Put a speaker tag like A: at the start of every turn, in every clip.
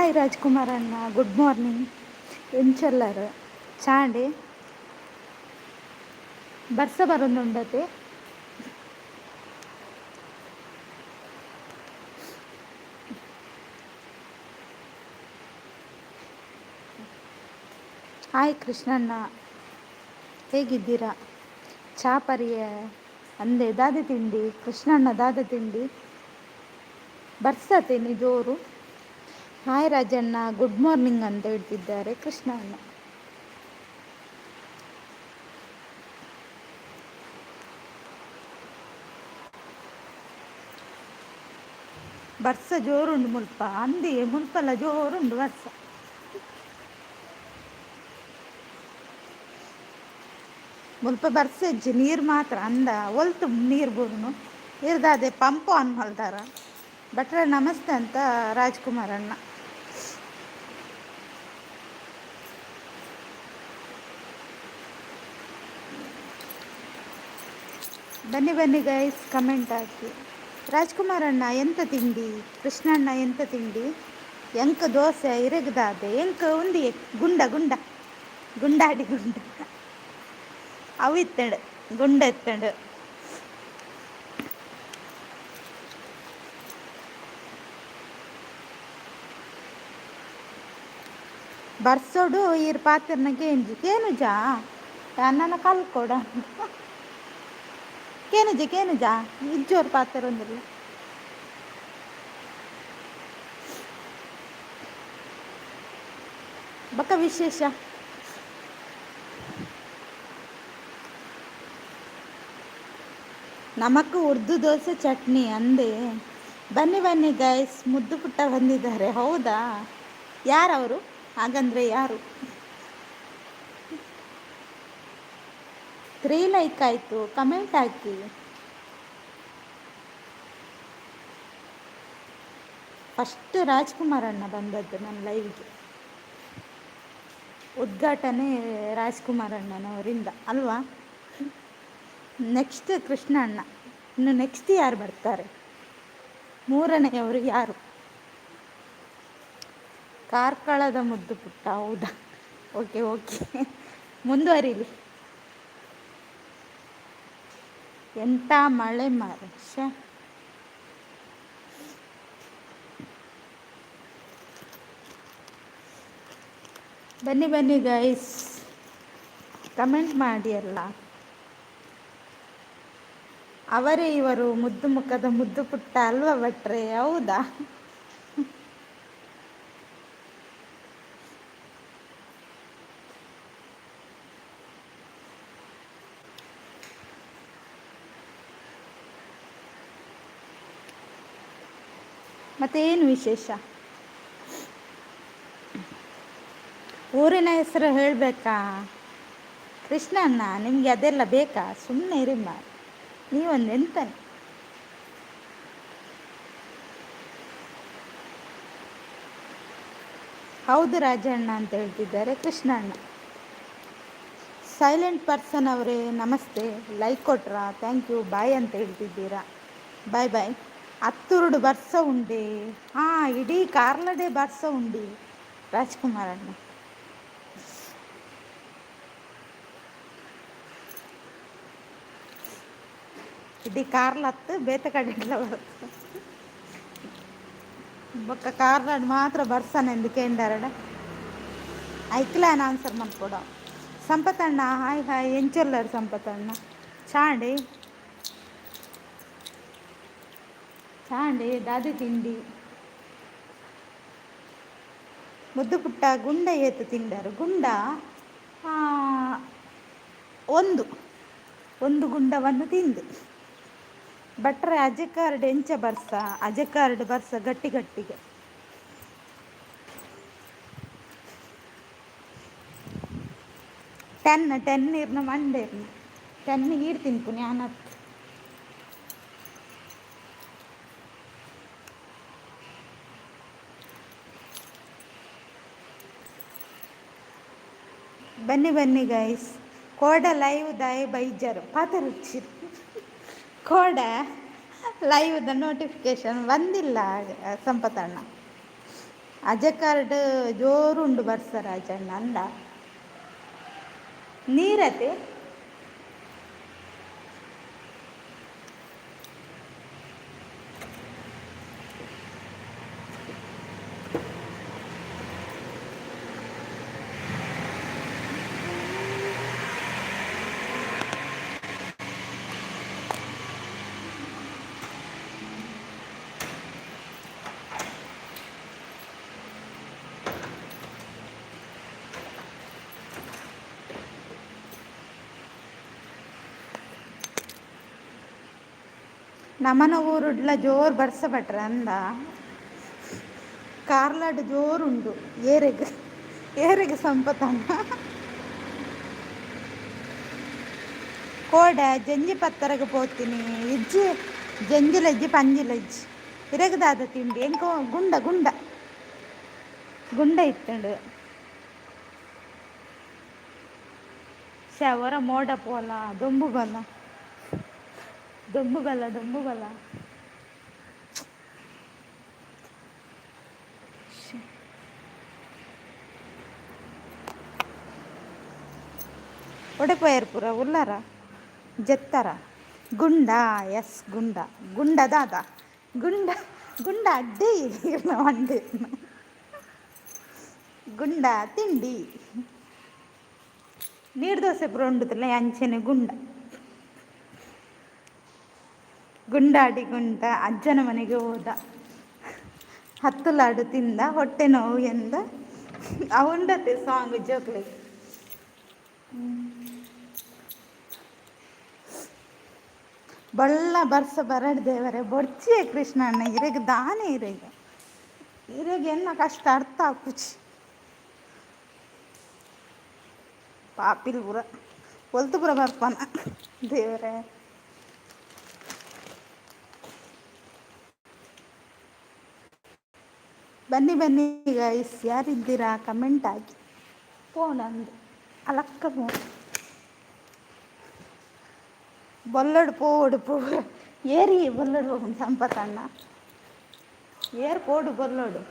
A: Hi Rajkumar ಅಣ್ಣ, good morning. ಎಂಚೊಲ್ಲರ್? Chandy ಬರ್ಸ ಬರೊಂದುಂಡತೆ. Hi Krishnanna, ಹೇಗಿದ್ದೀರಾ? ಚಾ ಪರಿಯ ಅಂದೆ. ದಾದೆ ತಿಂಡಿ ಕೃಷ್ಣಣ್ಣ? ದಾದೆ ತಿಂಡಿ? ಬರ್ಸತೇನಿ ಜೋರು. ಹಾಯ್ ರಾಜಣ್ಣ, ಗುಡ್ ಮಾರ್ನಿಂಗ್ ಅಂತ ಹೇಳ್ತಿದ್ದಾರೆ ಕೃಷ್ಣಣ್ಣ. ಬರ್ಸ ಜೋರುಂಡು ಮುಲ್ಪ ಅಂದಿ, ಮುಲ್ಪಲ್ಲ ಜೋರುಂಡು ಬರ್ಸ. ಮುಲ್ಪ ಬರ್ಸ ಇಜ್ಜಿ, ನೀರು ಮಾತ್ರ. ಅಂದ ಒಲ್ತು ನೀರು ಬೂರುನು ಇರ್ದಾದೆ ಪಂಪ್ ಆನ್ ಮಲ್ದಾರ ಭಟ್ರೆ. ನಮಸ್ತೆ ಅಂತ ರಾಜ್ಕುಮಾರ್ ಅಣ್ಣ. ಬನ್ನಿ ಬನ್ನಿ ಗೈಸ್, ಕಮೆಂಟ್ ಹಾಕಿ. ರಾಜ್ಕುಮಾರ್ ಅಣ್ಣ, ಎಂತ ತಿಂಡಿ? ಕೃಷ್ಣಣ್ಣ, ಎಂತ ತಿಂಡಿ? ಎಂಕ್ ದೋಸೆ, ಇರೆಗ್ದಾದೆ? ಎಂಕ್ ಉಂದಿ ಗುಂಡ ಗುಂಡ ಗುಂಡಾಡಿ ಗುಂಡ ಅವು ಇತ್ತಂಡು, ಗುಂಡ ಇತ್ತಂಡು. ಬರ್ಸೋಡು ಈರ್ ಪಾತೆರ್ನ ಕೇಂಜಿ ಕೇನುಜಾ? ಅನ್ನನ ಕಲ್ಕೊಡ. ಕೇನುಜ ಕೇನುಜಾ? ಇಜ್ಜೋರು ಪಾತೆರೊಂದಿಲ್ಲ. ಬೊಕ ವಿಶೇಷ? ನಮಕ್ ಉರ್ದು ದೋಸೆ ಚಟ್ನಿ ಅಂದೆ. ಬನ್ನಿ ಬನ್ನಿ ಗೈಸ್. ಮುದ್ದು ಪುಟ್ಟ ಬಂದಿದ್ದಾರೆ. ಹೌದಾ? ಯಾರವರು ಹಾಗಂದ್ರೆ? ಯಾರು? ತ್ರೀ ಲೈಕ್ ಆಯಿತು, ಕಮೆಂಟ್ ಹಾಕಿ. ಫಸ್ಟ್ ರಾಜ್ಕುಮಾರ್ ಅಣ್ಣ ಬಂದದ್ದು ನನ್ನ ಲೈವ್ಗೆ. ಉದ್ಘಾಟನೆ ರಾಜ್ಕುಮಾರ್ ಅಣ್ಣನವರಿಂದ ಅಲ್ವಾ? ನೆಕ್ಸ್ಟ್ ಕೃಷ್ಣ ಅಣ್ಣ. ಇನ್ನು ನೆಕ್ಸ್ಟ್ ಯಾರು ಬರ್ತಾರೆ? ಮೂರನೆಯವರು ಯಾರು? ಕಾರ್ಕಳದ ಮುದ್ದು ಪುಟ್ಟ, ಹೌದಾ? ಓಕೆ ಓಕೆ, ಮುಂದುವರಿಲಿ. ಎಂಥ ಮಳೆ ಮಾರ್ರೆ, ಶ್ಯೆ. ಬನ್ನಿ ಬನ್ನಿ ಗೈಸ್, ಕಮೆಂಟ್ ಮಾಡಿ ಅಲ್ಲ. ಅವರೇ ಇವರು ಮುದ್ದು ಮುಖದ ಮುದ್ದು ಪುಟ್ಟ ಅಲ್ವಾ ಭಟ್ರೆ? ಹೌದಾ? ಮತ್ತೆ ಏನು ವಿಶೇಷ? ಊರಿನ ಹೆಸರು ಹೇಳಬೇಕಾ ಕೃಷ್ಣಣ್ಣ? ನಿಮಗೆ ಅದೆಲ್ಲ ಬೇಕಾ? ಸುಮ್ಮನೆ ಇರಿಮ್ಮ, ನೀವೊಂದು ಎಂತ. ಹೌದು ರಾಜಣ್ಣ ಅಂತ ಹೇಳ್ತಿದ್ದಾರೆ ಕೃಷ್ಣಣ್ಣ. ಸೈಲೆಂಟ್ ಪರ್ಸನ್ ಅವರೇ, ನಮಸ್ತೆ. ಲೈಕ್ ಕೊಟ್ರಾ? Thank you. ಬಾಯ್ ಅಂತ ಹೇಳ್ತಿದ್ದೀರಾ, ಬಾಯ್ ಬಾಯ್. ಅತ್ತುರುಡು ಬರ್ಸ ಉಂಡೆ. ಹಾಂ, ಇಡೀ ಕಾರ್ಲಡೆ ಬರ್ಸ ಉಂಡಿ ರಾಜ್ಕುಮಾರ್ ಅಣ್ಣ. ಇಡೀ ಕಾರ್ಲ ಹತ್ತು ಬೇತೆ ಕಡೆ ಬರ್ಸ. ಬೊಕ್ಕ ಕಾರ್ಲಾಡ್ ಮಾತ್ರ ಬರ್ಸನೆಂದು ಕೇಂಡರಡ ಐಕ್ಲಾನ್ ಆನ್ಸರ್ ಮಲ್ಪೊಡ. ಸಂಪತಣ್ಣ, ಹಾಯ್ ಹಾಯ್. ಎಂಚೊಲ್ಲರ್ ಸಂಪತಣ್ಣ? ಚಾಂಡಿ ಚಾಂಡಿ. ದಾದೆ ತಿಂಡಿ? ಮುದ್ದು ಪುಟ್ಟ ಗುಂಡ ಏತು ತಿಂಡರು? ಗುಂಡ ಒಂದು ಒಂದು ಗುಂಡವನ್ನು ತಿಂದೆ. ಭಟ್ರೆ, ಅಜೆಕಾರ್ಡ್ ಎಂಚ ಬರ್ಸ? ಅಜೆಕಾರ್ಡ್ ಬರ್ಸ ಗಟ್ಟಿ ಗಟ್ಟಿಗೆ. ಟೆನ್ ಟೆನ್ ಇರ್ನ ಮಂಡೆ ಇರ್ನ ಟೆನ್ ಈರ್ ತಿನ್ಪುನಿ ಆನತ್. ಬನ್ನಿ ಬನ್ನಿ ಗೈಸ್. ಕೋಡ ಲೈವ್ ದಾಯ ಬೈಜರ್ ಪಾತೆರುಚ್ಚಿ. ಕೋಡ ಲೈವ್ದ ನೋಟಿಫಿಕೇಶನ್ ಬಂದಿಲ್ಲ ಸಂಪತಣ್ಣ. ಅಜಕಾರ್ಡ್ ಜೋರುಂಡು ಬರ್ಸ ರಾಜಣ್ಣ ಅಂದ. ನೀರತೆ ನಮನ ಊರುಡ್ಲ ಜೋರು ಬರ್ಸ ಭಟ್ರ ಅಂದ. ಕಾರ್ಲಾಡ್ ಜೋರುಂಡು. ಏರೆಗ್ ಏರೆಗ್ ಸಂಪತಣ್ಣ? ಕೋಡೆ ಜಂಜಿ ಪತ್ತರಗೆ ಪೋತೀನಿ. ಇಜ್ಜಿ, ಜಂಜಿಲಜ್ಜಿ ಪಂಜಿಲಜ್ಜಿ. ಇರೆಗ್ ದಾದ ತಿಂಡಿ? ಎಂಕ ಗುಂಡ ಗುಂಡ ಗುಂಡ ಇತ್ತಂಡು. ಶವರ ಮೋಡ ಪೋಲ ದೊಂಬು ಬಲ ದೊಂಬು ಬಲ ದೊಂಬು ಬಲ. ಒಡೆಪೋಯರ್ ಪೂರ ಉಲ್ಲಾರ ಜೆತ್ತರ. ಗುಂಡ, ಎಸ್ ಗುಂಡ. ಗುಂಡ ದಾದ ಗುಂಡ ಗುಂಡ ಅಡ್ಡಿ ವಂಡಿ ಗುಂಡ ತಿಂಡಿ. ನೀರು ದೋಸೆ ಪೂರ ಉಂಡುದಿಲ್ಲ ಅಂಚೆನೆ ಗುಂಡ. ಗುಂಡಾಡಿ ಗುಂಡ ಅಜ್ಜನ ಮನೆಗೆ ಹೋದ, ಹತ್ತು ಲಾಡು ತಿಂದ, ಹೊಟ್ಟೆ ನೋವು ಎಂದ. ಅವುಂಡತೆ ಸಾಂಗ್ ಜೋಕ್ಲೆ. ಬಳ್ಳ ಬರ್ಸ ಬರಡ್ ದೇವರೇ, ಬೊಡ್ಚಿಯೇ ಕೃಷ್ಣಣ್ಣ. ಇರೆಗ್ ದಾನೆ ಇರೆಗ್ ಇರೆಗ್ ಎನ್ನ ಕಷ್ಟ ಅರ್ಥ ಆಪುಜಿ. ಪಾಪಿಲ್ ಪೂರ ಒಲ್ತು ಪೂರ ಬರ್ಪನ ದೇವರೇ. ಬನ್ನಿ ಬನ್ನಿ ಗೈಸ್, ಯಾರಿದ್ದೀರಾ ಕಮೆಂಟ್ ಹಾಕಿ. ಫೋನ್ ಅಂದು ಅಲಕ್ಕ ಫೋನ್. ಬೊಲ್ಲಡ್ ಪೋಡು ಪೋ ಏರಿ ಬೊಲ್ಲಡ್ ಹೋಗುನ್ ಸಂಪತಣ್ಣ. ಏರ್ ಪೋಡು ಬೊಲ್ಲೋಡು.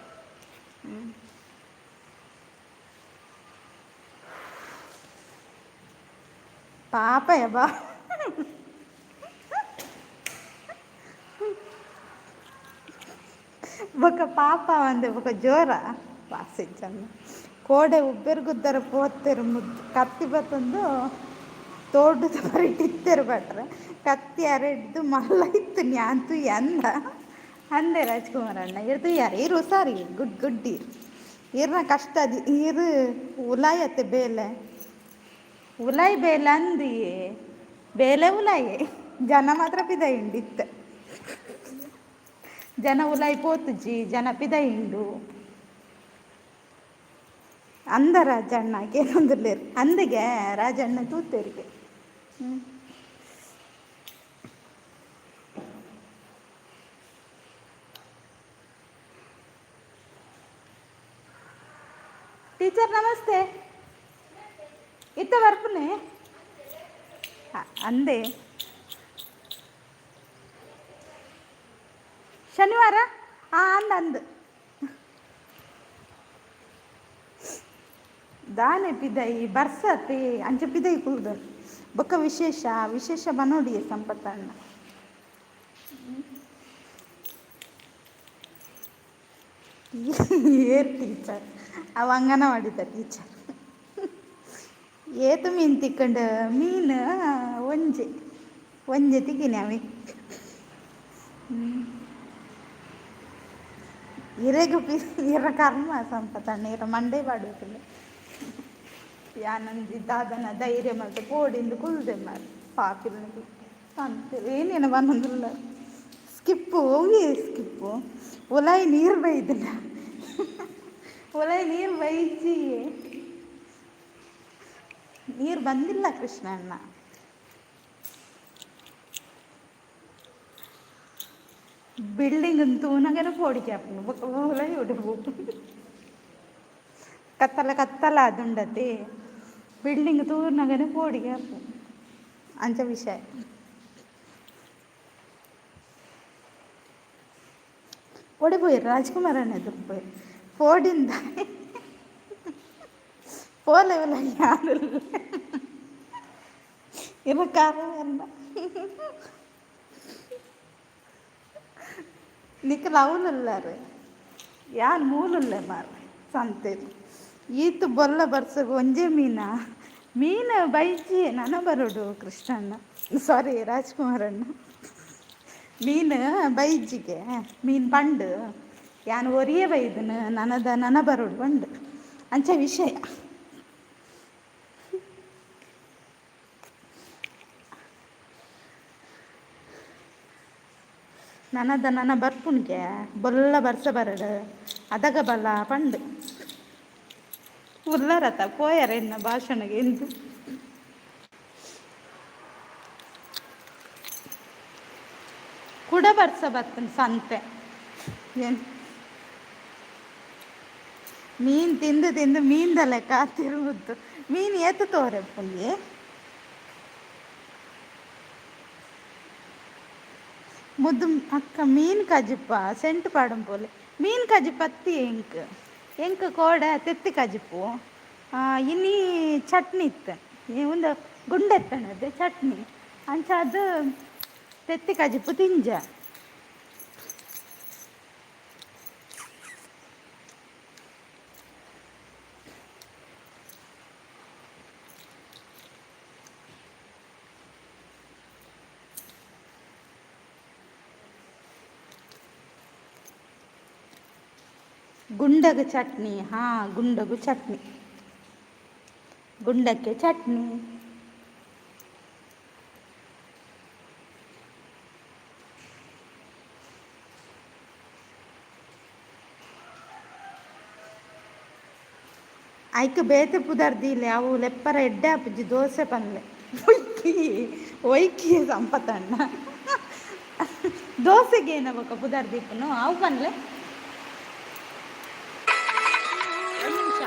A: ಪಾಪ ಬಾ. ಬೊಕ ಪಾಪ ಅಂದೆ. ಬೊಕ ಜೋರ ವಾಸಿಂಚನ್ನ. ಕೋಡೆ ಉಬ್ಬೆರ್ ಗುದ್ದರ ಪೋತೆರ್ ಮುದ್ದು ಕತ್ತಿ ಬತ್ತೊಂದು ತೋಟದ ಬರಿಟ್ ಇತ್ತೆರ್ ಭಟ್ರೆ. ಕತ್ತಿ ಅರೆಡ್ದು ಮಲ್ಲ ಇತ್ತು ನ್ಯಾನ್ ತೂಯೆ ಅಂದ ಅಂದೆ ರಾಜ್ಕುಮಾರ್ ಅಣ್ಣ. ಇರ್ ತೂಯಾರ ಇರು ಹುಷಾರಿ ಗುಡ್ ಗುಡ್ ಇರ್. ಇರ್ನ ಕಷ್ಟ ಇರು ಉಲಾಯತ್ತೆ ಬೇಲೆ ಉಲಾಯ್ ಬೇಲೆ ಅಂದಿಯೇ ಬೇಲೆ ಉಲಾಯೆ. ಜನ ಮಾತ್ರ ಪಿದಯಿ ಉಂಡು ಇತ್ತೆ. ಜನ ಉಲಾಯಿ ಪೋತುಜಿ, ಜನ ಪಿದಯಿ ಉಂಡು. ಅಂದ ರಾಜಣ್ಣ ಕೇನೊಂದುಲ್ಲೆರ್ ಅಂದಿಗೆ ರಾಜಣ್ಣ ತೂತೆರಿಗೆ. ಟೀಚರ್ ನಮಸ್ತೆ. ಇತ್ತ ಬರ್ಪುನೆ ಅಂದೆ. ಶನಿವಾರ ಅಂದ ಅಂದ್ ದಾನೆ ಪಿದಯಿ ಬರ್ಸತಿ ಅಂಚ ಪಿದಯಿ ಕುಲ್ದು. ಬೊಕ್ಕ ವಿಶೇಷ ವಿಶೇಷ ಬನೋಡಿ ಸಂಪತ್ತಣ್ಣ. ಏರ್ ಟೀಚರ್ ಅವ ಅಂಗನವಾಡಿದ ಟೀಚರ್. ಏತು ಮೀನು ತಿಕ್ಕಂಡು? ಮೀನು ಒಂಜಿ ಒಂಜಿ ತಿಕ್ಕಿನಿ ಅವೆ. ಇರೆಗ್ ಇರ ಕರ್ಮ ಸಂಪತ್ತಣ್ಣ. ಇರ ಮಂಡೆ ಪಾಡುವುದಿಲ್ಲ. ಯಾನೊಂಜಿ ದಾದನ ಧೈರ್ಯ ಮಲ್ತ್ ಪೋಡಿಂದು ಕುಲ್ದೆ ಮಾರ್ ಪಾಪಿಲ್ನ ಪಂತೆರ್ ಏನೇನು ಬನ್ನೊಂದುಲ್ಲ. ಸ್ಕಿಪ್ಪು ಒವ್ವೆ ಸ್ಕಿಪ್ಪು? ಉಲಾಯಿ ನೀರು ಬೈದಿಲ್ಲ, ಉಲಾಯಿ ನೀರು ಬೈಜಿ. ನೀರು ಬಂದಿಲ್ಲ ಕೃಷ್ಣಣ್ಣ. ಬಿಲ್ಡಿಂಗ್ ತೂನಗನ ಪೋಡಿಗೆ ಆಪುಂಡು. ಬೊಕ ಉಲಾಯಿ ಉಡುಪು ಕತ್ತಲ ಕತ್ತಲ ಆದುಂಡತೆ. ಬಿಲ್ಡಿಂಗ್ ತೂನಗನೆ ಪೋಡಿಗೆ ಆಪುಂಡು. ಅಂಚ ವಿಷಯ. ಓಡಿ ಪೋಯೆರ್ ರಾಜ್ಕುಮಾರ್ ಅಣ್ಣ ಎದುರು ಪೋಯೆರ್. ಪೋಡಿಂದ ಪೋಲೆ ಯಾರು ಇರ ಕಾರ ನಿಕ್ಲ ಅವಲುಲ್ಲಾರು ಯಾನ್ ಮೂಲುಲ್ಲೆ ಮಾರ್ರೆ ಸಂತೆಡ್ ಈತ್ ಬೊಲ್ಲ ಬರ್ಸಗ್ ಒಂಜೆ ಮೀನ ಮೀನು ಬೈಜಿ ನನ ಬರೋಡು ಕೃಷ್ಣಣ್ಣ, ಸಾರಿ ರಾಜ್ಕುಮಾರ್ ಅಣ್ಣ. ಮೀನು ಬೈಜಿಗೆ ಮೀನು ಪಂಡು ಯಾನ್ ಒರಿಯೇ ಬೈದನು ನನದ ನನ ಬರೋಡು ಪಂಡು ಅಂಚ ವಿಷಯ. ನನದ ನನ ಬರ್ಪುಣ್ಗೆ ಬೊಲ್ಲ ಬರ್ಸ ಬರಡು ಅದಗ ಬಲ್ಲ ಪಂಡು ಉಲ್ಲರತ ಪೋಯರ ಎನ್ನ ಭಾಷಣಗೆ ಎಂದು. ಕುಡ ಬರ್ಸ ಬತ್ತನ್ ಸಂತೆ. ಏನು ಮೀನು ತಿಂದು ತಿಂದು ಮೀನ್ದ ಲೆಕ್ಕ ತಿರುಗುತ್ತು. ಮೀನು ಏತು ತೋರೆ ಪುಂಗಿ ಮುದ್ದು ಅಕ್ಕ ಮೀನು ಕಜಿಪ್ಪ ಸೆಂಟ್ ಪಾಡಂ ಪೋಲೆ ಮೀನು ಕಜಿಪ್ ಅತ್ತಿ ಎಂಕ್ ಎಂಕ್ ಕೋಡೆ ತೆತ್ತಿ ಕಜಿಪು ಇನಿ ಚಟ್ನಿ ಇತ್ತು ಒಂದು ಗುಂಡೆತ್ತಣದು ಚಟ್ನಿ ಅಂಚ ಅದು ತೆತ್ತಿ ಕಜಿಪು ತಿಂಜ. ಗುಂಡಗ ಚಟ್ನಿ, ಹಾಂ ಗುಂಡಗು ಚಟ್ನಿ, ಗುಂಡಕ್ಕೆ ಚಟ್ನಿ. ಐಕ್ ಬೇತೆ ಪುದರ್ ದೀಲೆ ಅವು ಲೆಪ್ಪರ ಎಡ್ಡೆ ಆಪುಜಿ ದೋಸೆ ಪನ್ಲೆ. ಒಯ್ಕಿ ಒಯ್ಕಿ ಸಂಪತಣ್ಣ ದೋಸೆಗೆ ಏನ ಬೊಕ ಪುದರ್ ದೀಪುನು ಅವು ಪನ್ಲೆ. ಒಂದು ನಿಮಿಷ.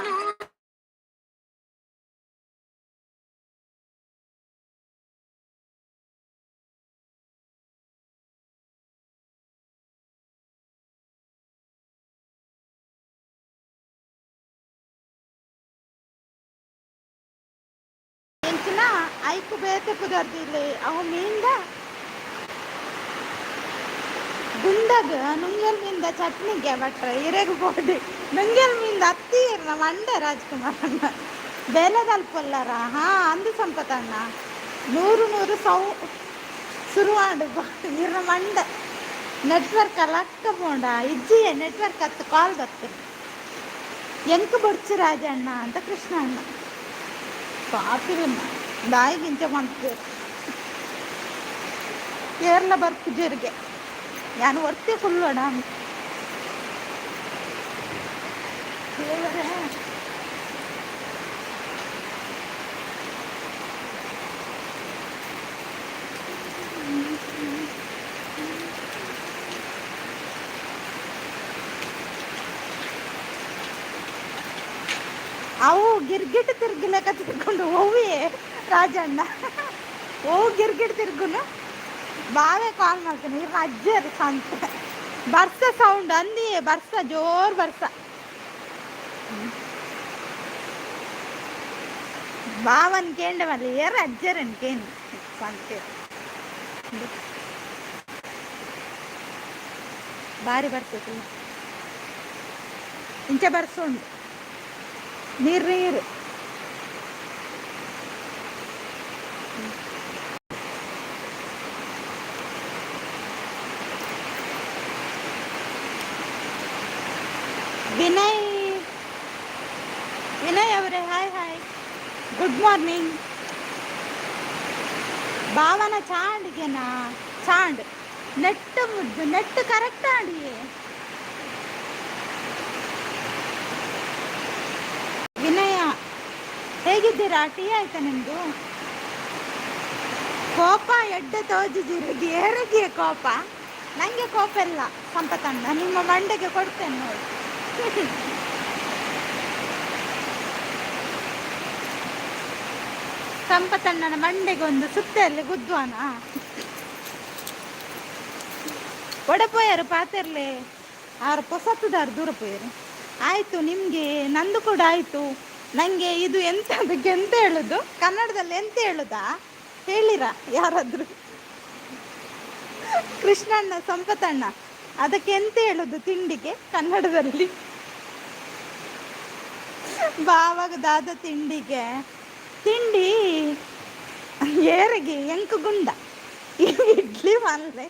A: ಎಂಚಿನ ಐಕ್ ಬೇತೆ ಪುದರ್ ದೀಲೆ ಅವು ಮೀನ್ದ ಗುಂಡಗ್ ನುಂಗೆಲ್ ಮೀನ್ದ ಚಟ್ನಿಗೆ ಭಟ್ರೆ ಇರೆಗ್ ಬೋಡಿ ನುಂಗೆಲ್ ಮೀನ್ದ ಅತ್ತಿ ಇರ್ನ ಮಂಡೆ ರಾಜ್ಕುಮಾರ್ ಅಣ್ಣ ಬೇಲೆದಲ್ಪೊಲ್ಲರ. ಹಾ ಅಂದು ಸಂಪತಣ್ಣ ನೂರು ನೂರು ಸೌ ಶುರುವಾಂಡ್ ಇರ್ನ ಮಂಡೆ ನೆಟ್ವರ್ಕ್ ಲಕ್ಕ ಪೋಂಡ ಇಜ್ಜಿಯೇ ನೆಟ್ವರ್ಕ್ ಅತ್ತು ಕಾಲ್ ಬತ್ತು ಎಂಕ್ ಬೊಡ್ಚಿ ರಾಜಣ್ಣ ಅಂತ ಕೃಷ್ಣ ಅಣ್ಣ ಪಾಪಿರನ್ನ ದಾಯಿಗಿಂಚ ಮನ್ಪುಜೆರ್ ಕೇರಳ ಬರ್ಪುಜೆರ್ಗೆ ಯಾನ್ ಒರ್ತಿ ಕುಲ್ಲೋಡ ದೇವರೇ. ಅವು ಗಿರ್ಗಿಟ್ ತಿರ್ಗಿಲೆಕ್ಕ ತಿರ್ಕೊಂಡು ಒವ್ವೇ ರಾಜಣ್ಣ ಓ ಗಿರ್ಗಿಟ್ ತಿರ್ಗುನು ಬಾವೆ ಕಾಲ್ ಮಾಡ್ತೀನಿ ಇರ್ನ ಅಜ್ಜರು ಸಂತೆ ಬರ್ಸ ಸೌಂಡ್ ಅಂದಿ ಬರ್ಸ ಜೋರ್ ಬರ್ಸ ಬಾವನ್ ಕೇಂಡ ಮಲ್ಲಿ ಏರ ಅಜ್ಜರನ್ ಕೇಂದ್ರ ಸಂತೆ ಬಾರಿ ಬರ್ತದೆ ಇಂಚ ಬರ್ಸ ಉಂಟು ನೀರು ನೀರು. ವಿನಯ್ ವಿನಯ್ ಅವರೇ ಹಾಯ್ ಹಾಯ್ ಗುಡ್ ಮಾರ್ನಿಂಗ್. ಭಾವನ ಚಾಂಡ್ಗೆನಾ ಚಾಂಡ್ ನೆಟ್ ನೆಟ್ ಕರೆಕ್ಟ್ ಆಡಿ. ವಿನಯ ಹೇಗಿದ್ದೀರಾ? ಟೀ ಆಯ್ತಾ ನಿಮ್ಮದು? ಕೋಪ ಎಡ್ಡೆ ತೋಜಿದ್ದೀರಿ ಏರಗಿಯ ಕೋಪ. ನನಗೆ ಕೋಪ ಇಲ್ಲ ಸಂಪತಣ್ಣ, ನಿಮ್ಮ ಮಂಡೆಗೆ ಕೊಡ್ತೇನೆ ನೋಡಿ. ಸಂಪತಣ್ಣನ ಮಂಡೆಗೆ ಒಂದು ಸುತ್ತಲ್ಲಿ ಗುದ್ವಾನ ಒಡಪೋಯರು ಪಾತೆರ್ಲೆ ಆರು ಪೊಸತ್ತುದಾರು ದೂರ ಪೋಯರು. ಆಯಿತು ನಿಮಗೆ? ನಂದು ಕೂಡ ಆಯಿತು. ನನಗೆ ಇದು ಎಂತ, ಅದಕ್ಕೆ ಎಂತ ಹೇಳೋದು? ಕನ್ನಡದಲ್ಲಿ ಎಂತ ಹೇಳುದಾ? ಹೇಳಿರಾ ಯಾರಾದರೂ? ಕೃಷ್ಣಣ್ಣ, ಸಂಪತಣ್ಣ, ಅದಕ್ಕೆ ಎಂತ ಹೇಳೋದು ತಿಂಡಿಗೆ ಕನ್ನಡದಲ್ಲಿ? ಬಾವಾಗ ದಾದ ತಿಂಡಿಗೆ? ತಿಂಡಿ ಏರಿಗೆ ಎಂಕು ಗುಂಡ ಇಡ್ಲಿ ಮಲ್ಲೆ.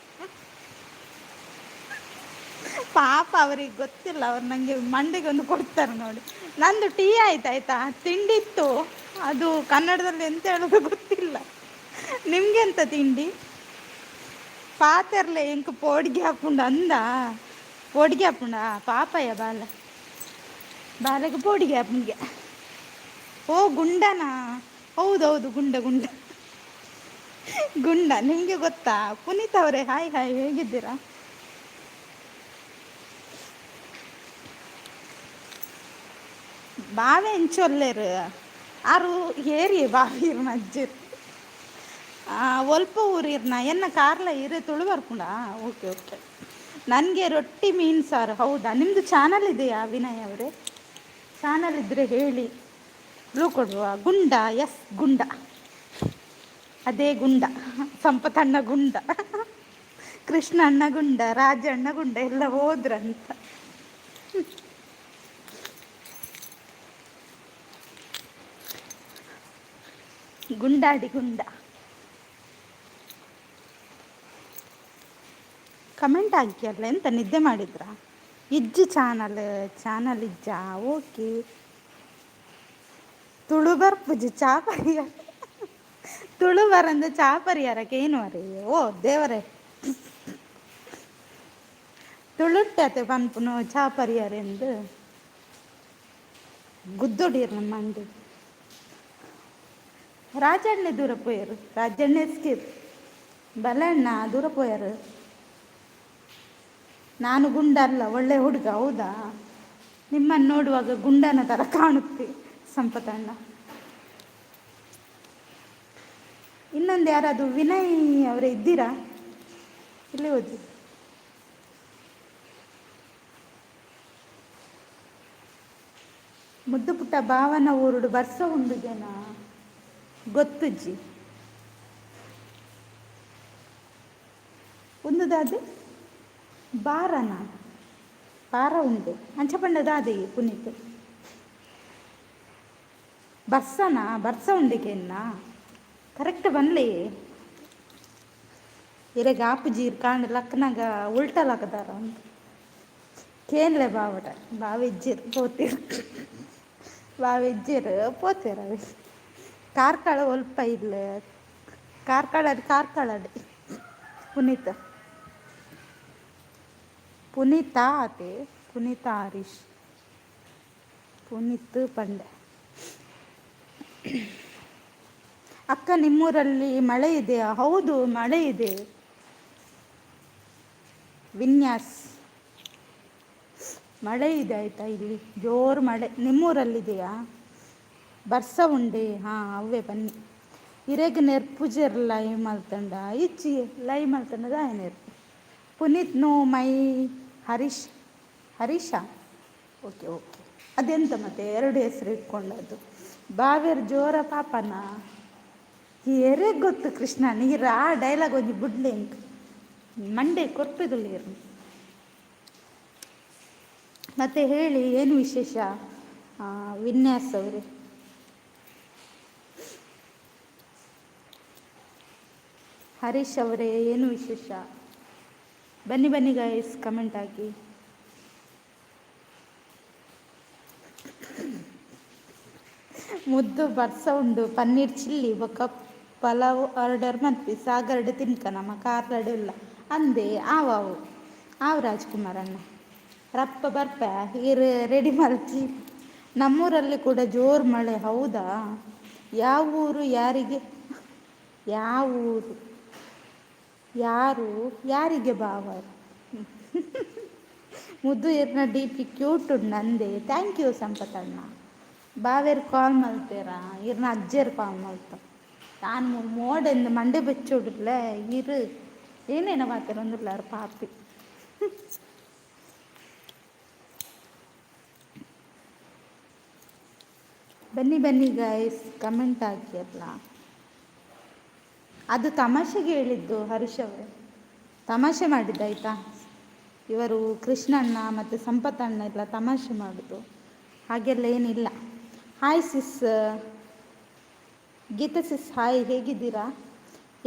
A: ಪಾಪ, ಅವ್ರಿಗೆ ಗೊತ್ತಿಲ್ಲ. ಅವ್ರು ನನಗೆ ಮಂಡಿಗೆ ಒಂದು ಕೊಡ್ತಾರೆ ನೋಡಿ. ನಂದು ಟೀ ಆಯ್ತು, ಆಯ್ತಾ? ತಿಂಡಿ ಇತ್ತು, ಅದು ಕನ್ನಡದಲ್ಲಿ ಎಂತ ಹೇಳೋದು ಗೊತ್ತಿಲ್ಲ. ನಿಮ್ಗೆ ಎಂತ ತಿಂಡಿ? ಪಾತೆರ್ಲೆ, ಎಂಕ್ ಪೋಡಿಗೆ ಹಾಪುಂಡು ಅಂದ. ಪೋಡಿಗೆ ಹಾಪುಂಡ ಪಾಪಯ್ಯ ಬಾಲ ಬಾಲೆಗೆ ಪೋಡಿಗೆ ಹಾಪುಂಗೆ. ಓ, ಗುಂಡನಾ? ಹೌದೌದು, ಗುಂಡ ಗುಂಡ ಗುಂಡ. ನಿಮಗೆ ಗೊತ್ತಾ? ಪುನೀತ್ ಅವರೇ, ಹಾಯ್ ಹಾಯ್, ಹೇಗಿದ್ದೀರಾ? ಬಾವೆ ಎಂಚೊಲ್ಲೆರ್ ಆರು ಏರಿಯೆ ಬಾವಿ ಅಜ್ಜಿರ್ ಒಲ್ಪ ಊರಿರ್ನ ಎನ್ನ ಕಾರ್ಲ ಇರೆ ತುಳು ಬರ್ಪುಂಡಾ? Okay okay. ನನಗೆ ರೊಟ್ಟಿ ಮೀನು ಸಾರು. ಹೌದಾ? ನಿಮ್ಮದು ಚಾನಲ್ ಇದೆಯಾ ವಿನಯ್ ಅವರೇ? ಚಾನಲ್ ಇದ್ದರೆ ಹೇಳಿ. ಬ್ಲೂ ಕೊಡುವ. ಗುಂಡ, ಎಸ್, ಗುಂಡ, ಅದೇ ಗುಂಡ. ಸಂಪತಣ್ಣ ಗುಂಡ, ಕೃಷ್ಣಣ್ಣ ಗುಂಡ, ರಾಜಣ್ಣ ಗುಂಡ, ಎಲ್ಲ ಹೋದ್ರಂತ. ಗುಂಡಾಡಿ ಗುಂಡ. ಕಮೆಂಟ್ ಹಾಕಿ ಅಲ್ಲ, ಎಂತ ನಿದ್ದೆ ಮಾಡಿದ್ರಾ? ಇಜ್ಜಿ ಚಾನಲ್? ಚಾನಲ್ ಇಜ್ಜಾ? ಓಕೆ. ತುಳು ಬರ್ಪುಜಿ, ಚಾ ಪರಿಹಾರ. ತುಳು ಬರಂದ ಚಾ ಪರಿಹಾರಕ್ಕೆ ಏನು ಅರೆ? ಓ ದೇವರೇ, ತುಳುಟ್ಟತೆ ಪನ್ಪುನು ಚಾ ಪರಿಹಾರ ಎಂದು ಗುದ್ದೊಡಿಯರ್ ನಮ್ಮ ಮಂಡಿ. ರಾಜಣ್ಣೆ ದೂರ ಪೋಯರು. ರಾಜಣ್ಣೆ ಎಸ್ಕಿರ್ ಬಲಣ್ಣ ದೂರ ಪೋಯರು. ನಾನು ಗುಂಡ ಅಲ್ಲ, ಒಳ್ಳೆ ಹುಡುಗ. ಹೌದಾ? ನಿಮ್ಮನ್ನು ನೋಡುವಾಗ ಗುಂಡನ ಥರ ಕಾಣುತ್ತೆ ಸಂಪತಣ್ಣ. ಇನ್ನೊಂದು ಯಾರಾದ್ರು ವಿನಯ್ ಅವರೇ ಇದ್ದೀರಾ? ಇಲ್ಲಿ ಹೋದ್ರಿ. ಮುದ್ದು ಪುಟ್ಟ ಭಾವನ ಊರುಡು ಬರ್ಸ ಉಂಡುಗೆನಾ? ಗೊತ್ತುಜ್ಜಿ. ಉಂದುದಾದೆ ಬಾರನ ಬಾರ ಉಂಡು ಅಂಚ ಪಂಡ ದಾದೆ ಪುನೀತ್? ಬರ್ಸನ ಬರ್ಸ ಉಂಡಿಗೆನ್ನ ಕರೆಕ್ಟ್ ಬನ್ಲಿ. ಇರೆಗ್ ಆಪುಜಿ ಕಾಂಡ ಲಕ್ಕನಾಗ ಉಲ್ಟಾ ಲಕ್ಕದಾರ ಅಂತ ಕೇನ್ಲೆ ಬಾವಟ. ಬಾವಿಜ್ಜಿರ್ ಪೋತಿರ್, ಬಾವಿಜ್ಜಿರ್ ಪೋತಿರ್. ಅವಿ ಕಾರ್ಕಳ ಒಲ್ಪ ಇಲ್ಲ? ಕಾರ್ಕಳ, ಕಾರ್ಕಳಡ್. ಪುನೀತ್, ಪುನೀತಾ ಆತೆ. ಪುನೀತಾ ಹರೀಶ್, ಪುನೀತ್ ಪಂಡೆ. ಅಕ್ಕ, ನಿಮ್ಮೂರಲ್ಲಿ ಮಳೆ ಇದೆಯಾ? ಹೌದು, ಮಳೆ ಇದೆ. ವಿನ್ಯಾಸ್, ಮಳೆ ಇದೆ ಆಯಿತಾ? ಇಲ್ಲಿ ಜೋರು ಮಳೆ. ನಿಮ್ಮೂರಲ್ಲಿದೆಯಾ? ಬರ್ಸ ಉಂಡೆ. ಹಾಂ, ಅವೇ ಬನ್ನಿ. ಇರೆಗ್ ನೆರ್ಪುಜೆರ್ ಲೈವ್ ಮಲ್ತಂಡ? ಇಜ್ಜಿ, ಲೈವ್ ಮಲ್ತಂಡ ದಾಯ ನೆರ್ಪು? Puneeth no my Harish, Harisha. Okay okay. ಅದೆಂತ ಮತ್ತೆ ಎರಡು ಹೆಸರು ಇಟ್ಕೊಂಡದ್ದು? ಬಾವೇರ್ ಜೋರ ಪಾಪನ ಏರೆಗ್ ಗೊತ್ತು? ಕೃಷ್ಣ ನೀರು ಆ ಡೈಲಾಗ್ ಒಂಜಿ ಬುಡ್ಲೆ, ಎಂಕ್ ಮಂಡೆ ಕೊರ್ಪೆದುಲ್ಲೆರ್. ಮತ್ತೆ ಹೇಳಿ, ಏನು ವಿಶೇಷ ವಿನ್ಯಾಸ್ ಅವರೇ? ಹರೀಶ್ ಅವರೇ, ಏನು ವಿಶೇಷ? ಬನ್ನಿ ಬನ್ನಿ ಗೈಸ್, ಕಮೆಂಟ್ ಹಾಕಿ. ಮುದ್ದು ಬರ್ಸ ಉಂಡು, ಪನ್ನೀರ್ ಚಿಲ್ಲಿ ಬೊಕ್ಕ ಪಲಾವ್ ಆರ್ಡರ್ ಮನ್ಪಿ. ಸಾಗರ್ಡ್ ತಿನ್ಕ, ನಮ್ಮ ಕಾರ್ಲಡ್ ಇಲ್ಲ ಅಂದೆ. ಆವಾವು ಆವು ರಾಜ್ಕುಮಾರ್ ಅಣ್ಣ, ರಪ್ಪ ಬರ್ಪ ಇರು, ರೆಡಿ ಮಲ್ತಿ. ನಮ್ಮೂರಲ್ಲಿ ಕೂಡ ಜೋರು ಮಳೆ. ಹೌದಾ? ಯಾವ ಊರು? ಯಾರಿಗೆ? ಯಾವ ಊರು? ಯಾರು ಯಾರಿಗೆ ಬಾವ? ಮುದ್ದು ಇರ್ನ ಡಿ ಪಿ ಕ್ಯೂಟ್ ಉಂಡು ಅಂದೆ. Thank you ಸಂಪತಣ್ಣ. ಬಾವೇರು ಕಾಲ್ ಮಲ್ತೇರಾ? ಇರ್ನ ಅಜ್ಜೆರ್ ಕಾಲ್ ಮಲ್ತ. ತಾನು ಮೋಡೆಂದು ಮಂಡೆ ಬೆಚ್ಚೋಡಿಲ್ಲ ಇರು. ಏನೇನ ಪಾತೆರೊಂದುಲ್ಲಾರ್ ಪಾಪಿ. ಬನ್ನಿ ಬನ್ನಿ ಗೈಸ್, ಕಮೆಂಟ್ ಹಾಕಿ ಅಲ್ಲ. ಅದು ತಮಾಷೆಗೆ ಹೇಳಿದ್ದು ಹರೀಶ್ ಅವರೇ, ತಮಾಷೆ ಮಾಡಿದ್ದಾಯ್ತಾ. ಇವರು ಕೃಷ್ಣಣ್ಣ ಮತ್ತು ಸಂಪತ್ತಣ್ಣ ಎಲ್ಲ ತಮಾಷೆ ಮಾಡೋದು, ಹಾಗೆಲ್ಲ ಏನಿಲ್ಲ. Hi sis, Geetha sis hi, ಹೇಗಿದ್ದೀರಾ?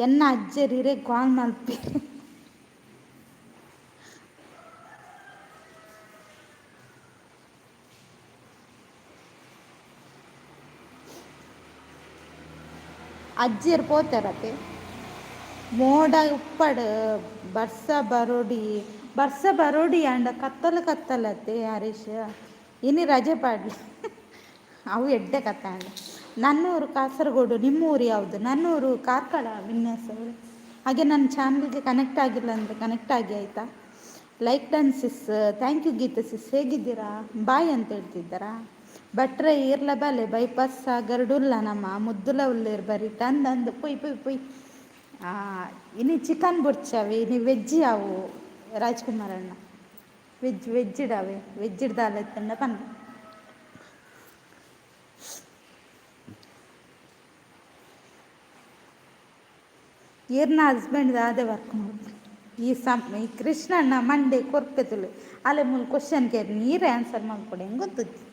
A: ಎನ್ನ ಅಜ್ಜರಿರೆ ಕಾಲ್ ಮಲ್ಪಿ. ಅಜ್ಜಿಯರು ಪೋತಾರತೆ. ಮೋಡ ಉಪ್ಪಡ್ ಬರ್ಸ ಬರೋಡಿ, ಬರ್ಸ ಬರೋಡಿ ಅಂಡ ಕತ್ತಲು ಕತ್ತಲತ್ತೆ ಹರೀಶ್. ಇನಿ ರಜೆ ಪಾಡ್ಲಿ, ಅವು ಎಡ್ಡೆ ಕತ್ತ. ನನ್ನೂರು ಕಾಸರಗೋಡು, ನಿಮ್ಮೂರು ಯಾವುದು? ನನ್ನೂರು ಕಾರ್ಕಳ ವಿನ್ಯಾಸ ಅವರು. ಹಾಗೆ ನನ್ನ ಚಾನಲ್ಗೆ ಕನೆಕ್ಟ್ ಆಗಿಲ್ಲ ಅಂದರೆ ಕನೆಕ್ಟ್ ಆಗಿ ಆಯಿತಾ. Like done sis, thank you Geetha sis. ಹೇಗಿದ್ದೀರಾ? ಬಾಯ್ ಅಂತ ಹೇಳ್ತಿದ್ದಾರಾ? ಭಟ್ರೆ ಈರ್ಲ ಬಲೆ ಬೈಪಾಸ್ ಸಾಗರ್ಡುಲ್ಲ ನಮ್ಮ ಮುದ್ದುಲ ಉಲ್ಲೇರು ಬರಿ ತಂದಂದು ಪೊಯ್ ಪೊಯ್ ಪೊಯ್. ಇನ್ನು ಚಿಕನ್ ಬುಡ್ಚವಿ, ಇನ್ನು ವೆಜ್ ಯಾವು ರಾಜ್ಕುಮಾರ್ ಅಣ್ಣ? ವೆಜ್ ವೆಜ್ ಇಡಾವೆ, ವೆಜ್ ಇಡ್ದಾಲೆ ಪನ್. ಈರ್ನ ಹಸ್ಬೆಂಡ್ ದಾದೆ ವರ್ಕ್ ಮಾಡ್ತಾರೆ. ಈ ಸಮ್ ಈ ಕೃಷ್ಣಣ್ಣ ಮಂಡೆ ಕೊರ್ಪೆತುಲು ಅಲೆ ಮೂಲು ಕ್ವಶನ್ ಕೇಳಿ ನೀರೇ ಆನ್ಸರ್ ಮಾಡ್ಕೊಡಿ, ಹೆಂಗೆ ಗೊತ್ತುಜ್ಜಿ.